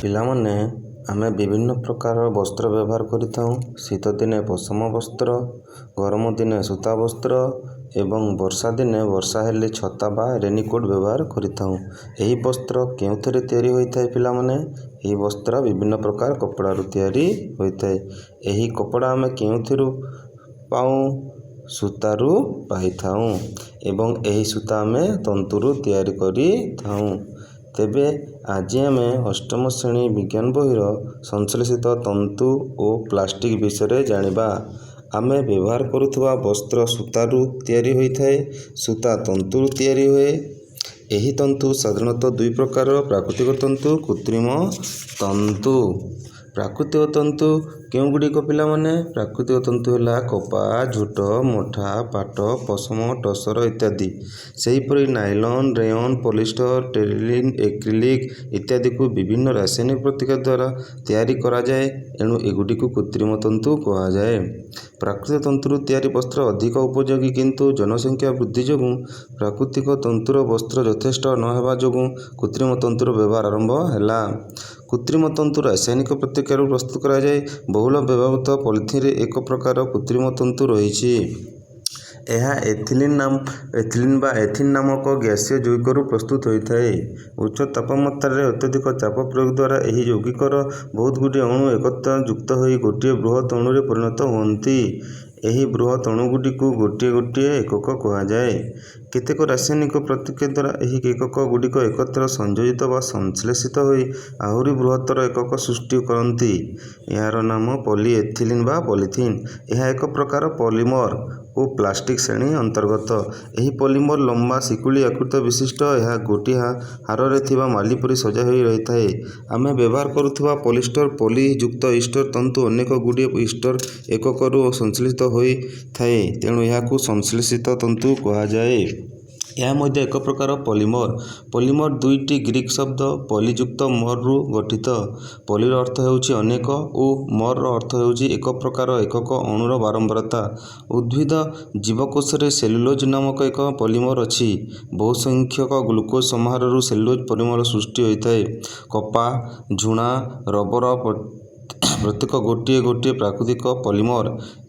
ପିଲାମାନେ, ଆମେ ବିଭିନ୍ନ ପ୍ରକାର ବସ୍ତ୍ର ବ୍ୟବହାର କରିଥାଉ। ଶୀତଦିନେ ପଶମ ବସ୍ତ୍ର, ଗରମ ଦିନେ ସୂତା ବସ୍ତ୍ର ଏବଂ ବର୍ଷା ଦିନେ ବର୍ଷା ହେଲେ ଛତା ବା ରେନିକୋଟ୍ ବ୍ୟବହାର କରିଥାଉ। ଏହି ବସ୍ତ୍ର କେଉଁଥିରେ ତିଆରି ହୋଇଥାଏ ପିଲାମାନେ? ଏହି ବସ୍ତ୍ର ବିଭିନ୍ନ ପ୍ରକାର କପଡ଼ାରୁ ତିଆରି ହୋଇଥାଏ। ଏହି କପଡ଼ା ଆମେ କେଉଁଥିରୁ ପାଉ? ସୂତାରୁ ପାଇଥାଉ ଏବଂ ଏହି ସୂତା ଆମେ ତନ୍ତୁରୁ ତିଆରି କରିଥାଉ। ତେବେ ଆଜି ଆମେ ଅଷ୍ଟମ ଶ୍ରେଣୀ ବିଜ୍ଞାନ ବହିର ସଂଶ୍ଳେଷିତ ତନ୍ତୁ ଓ ପ୍ଲାଷ୍ଟିକ୍ ବିଷୟରେ ଜାଣିବା। ଆମେ ବ୍ୟବହାର କରୁଥିବା ବସ୍ତ୍ର ସୂତାରୁ ତିଆରି ହୋଇଥାଏ। ସୂତା ତନ୍ତୁରୁ ତିଆରି ହୁଏ। ଏହି ତନ୍ତୁ ସାଧାରଣତଃ ଦୁଇ ପ୍ରକାର, ପ୍ରାକୃତିକ ତନ୍ତୁ, କୃତ୍ରିମ ତନ୍ତୁ। ପ୍ରାକୃତିକ ତନ୍ତୁ କେଉଁଗୁଡ଼ିକ ପିଲାମାନେ? ପ୍ରାକୃତିକ ତନ୍ତୁ ହେଲା କପା, ଝୋଟ, ମଠା, ପାଟ, ପଶମ, ଟସର ଇତ୍ୟାଦି। ସେହିପରି nylon, rayon, polyester, Terylene, acrylic ଇତ୍ୟାଦିକୁ ବିଭିନ୍ନ ରାସାୟନିକ ପ୍ରତିକ୍ରିୟା ଦ୍ୱାରା ତିଆରି କରାଯାଏ। ଏଣୁ ଏଗୁଡ଼ିକୁ କୃତ୍ରିମ ତନ୍ତୁ କୁହାଯାଏ। ପ୍ରାକୃତିକ ତନ୍ତୁରୁ ତିଆରି ବସ୍ତ୍ର ଅଧିକ ଉପଯୋଗୀ, କିନ୍ତୁ ଜନସଂଖ୍ୟା ବୃଦ୍ଧି ଯୋଗୁଁ ପ୍ରାକୃତିକ ତନ୍ତୁର ବସ୍ତ୍ର ଯଥେଷ୍ଟ ନ ହେବା ଯୋଗୁଁ କୃତ୍ରିମ ତନ୍ତୁର ବ୍ୟବହାର ଆରମ୍ଭ ହେଲା। କୃତ୍ରିମ ତନ୍ତୁ ରାସାୟନିକ ପ୍ରତିକ୍ରିୟାରୁ ପ୍ରସ୍ତୁତ କରାଯାଏ। ବହୁଳ ବ୍ୟବହୃତ ପଲିଥିନରେ ଏକ ପ୍ରକାର କୃତ୍ରିମ ତନ୍ତୁ ରହିଛି। ଏହା ଏଥିଲିନ୍ ନାମ ଏଥିଲିନ୍ ବା ଏଥିନ୍ ନାମକ ଗ୍ୟାସୀୟ ଯୌଗିକରୁ ପ୍ରସ୍ତୁତ ହୋଇଥାଏ। ଉଚ୍ଚ ତାପମାତ୍ରାରେ ଅତ୍ୟଧିକ ଚାପ ପ୍ରୟୋଗ ଦ୍ୱାରା ଏହି ଯୌଗିକର ବହୁତ ଗୁଡ଼ିଏ ଅଣୁ ଏକତ୍ର ଯୁକ୍ତ ହୋଇ ଗୋଟିଏ ବୃହତ୍ ଅଣୁରେ ପରିଣତ ହୁଅନ୍ତି। ଏହି ବୃହତ୍ ଅଣୁଗୁଡ଼ିକୁ ଗୋଟିଏ ଗୋଟିଏ ଏକକ କୁହାଯାଏ। କେତେକ ରାସାୟନିକ ପ୍ରତିକ୍ରିୟା ଦ୍ୱାରା ଏହି ଏକକ ଗୁଡ଼ିକ ଏକତ୍ର ସଂଯୋଜିତ ବା ସଂଶ୍ଳେଷିତ ହୋଇ ଆହୁରି ବୃହତ୍ତର ଏକକ ସୃଷ୍ଟି କରନ୍ତି। ଏହାର ନାମ ପଲିଏଥିଲିନ୍ ବା ପଲିଥିନ୍। ଏହା ଏକ ପ୍ରକାର ପଲିମର ଓ ପ୍ଲାଷ୍ଟିକ୍ ଶ୍ରେଣୀ ଅନ୍ତର୍ଗତ। ଏହି ପଲିମର ଲମ୍ବା ଶିକୁଳି ଆକୃତି ବିଶିଷ୍ଟ। ଏହା ଗୋଟିଏ ହାରରେ ଥିବା ମାଳି ପରି ସଜା ହୋଇ ରହିଥାଏ। ଆମେ ବ୍ୟବହାର କରୁଥିବା ପଲିଷ୍ଟର ପଲି ଯୁକ୍ତ ଇଷ୍ଟର ତନ୍ତୁ ଅନେକ ଗୁଡ଼ିଏ ଇଷ୍ଟର ଏକକରୁ ସଂଶ୍ଳିଷ୍ଟ ହୋଇଥାଏ। ତେଣୁ ଏହାକୁ ସଂଶ୍ଳେଷିତ ତନ୍ତୁ କୁହାଯାଏ। ଏହା ମଧ୍ୟ ଏକ ପ୍ରକାର ପଲିମର। ପଲିମର ଦୁଇଟି ଗ୍ରୀକ୍ ଶବ୍ଦ ପଲିଯୁକ୍ତ ମରରୁ ଗଠିତ। ପଲିର ଅର୍ଥ ହେଉଛି ଅନେକ ଓ ମରର ଅର୍ଥ ହେଉଛି ଏକ ପ୍ରକାର ଏକକ ଅଣୁର ବାରମ୍ବାରତା। ଉଦ୍ଭିଦ ଜୀବକୋଷରେ ସେଲୁଲୋଜ ନାମକ ଏକ ପଲିମର ଅଛି। ବହୁ ସଂଖ୍ୟକ ଗ୍ଲୁକୋଜ ସମାହାରରୁ ସେଲୁଲୋଜ ପଲିମର ସୃଷ୍ଟି ହୋଇଥାଏ। କପା, ଝୁଣା, ରବର ପ୍ରତ୍ୟେକ ଗୋଟିଏ ଗୋଟିଏ ପ୍ରାକୃତିକ ପଲିମର।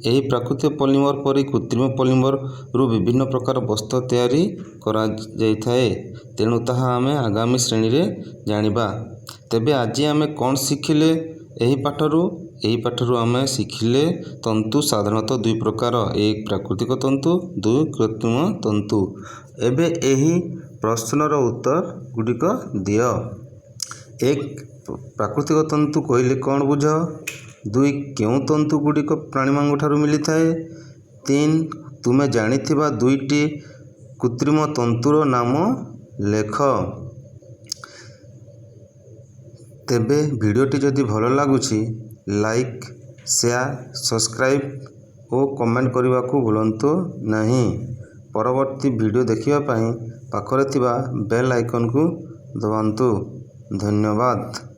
ଏହି ପ୍ରାକୃତିକ ପଲିମର ପରି କୃତ୍ରିମ ପଲିମରରୁ ବିଭିନ୍ନ ପ୍ରକାର ବସ୍ତ୍ର ତିଆରି କରାଯାଇଥାଏ। ତେଣୁ ତାହା ଆମେ ଆଗାମୀ ଶ୍ରେଣୀରେ ଜାଣିବା। ତେବେ ଆଜି ଆମେ କ'ଣ ଶିଖିଲେ ଏହି ପାଠରୁ? ଏହି ପାଠରୁ ଆମେ ଶିଖିଲେ ତନ୍ତୁ ସାଧାରଣତଃ ଦୁଇ ପ୍ରକାର, ଏକ ପ୍ରାକୃତିକ ତନ୍ତୁ, ଦୁଇ କୃତ୍ରିମ ତନ୍ତୁ। ଏବେ ଏହି ପ୍ରଶ୍ନର ଉତ୍ତର ଗୁଡ଼ିକ ଦିଅ। ଏକ, ପ୍ରାକୃତିକ ତନ୍ତୁ କହିଲେ କ'ଣ ବୁଝ? ଦୁଇ, କେଉଁ ତନ୍ତୁ ଗୁଡ଼ିକ ପ୍ରାଣୀମାନଙ୍କ ଠାରୁ ମିଳିଥାଏ? ତିନି, ତୁମେ ଜାଣିଥିବା ଦୁଇଟି କୃତ୍ରିମ ତନ୍ତୁର ନାମ ଲେଖ। ତେବେ ଭିଡ଼ିଓଟି ଯଦି ଭଲ ଲାଗୁଛି, ଲାଇକ୍, ସେୟାର, ସବସ୍କ୍ରାଇବ୍ ଓ କମେଣ୍ଟ କରିବାକୁ ଭୁଲନ୍ତୁ ନାହିଁ। ପରବର୍ତ୍ତୀ ଭିଡ଼ିଓ ଦେଖିବା ପାଇଁ ପାଖରେ ଥିବା ବେଲ୍ ଆଇକନ୍କୁ ଦବାନ୍ତୁ। ଧନ୍ୟବାଦ।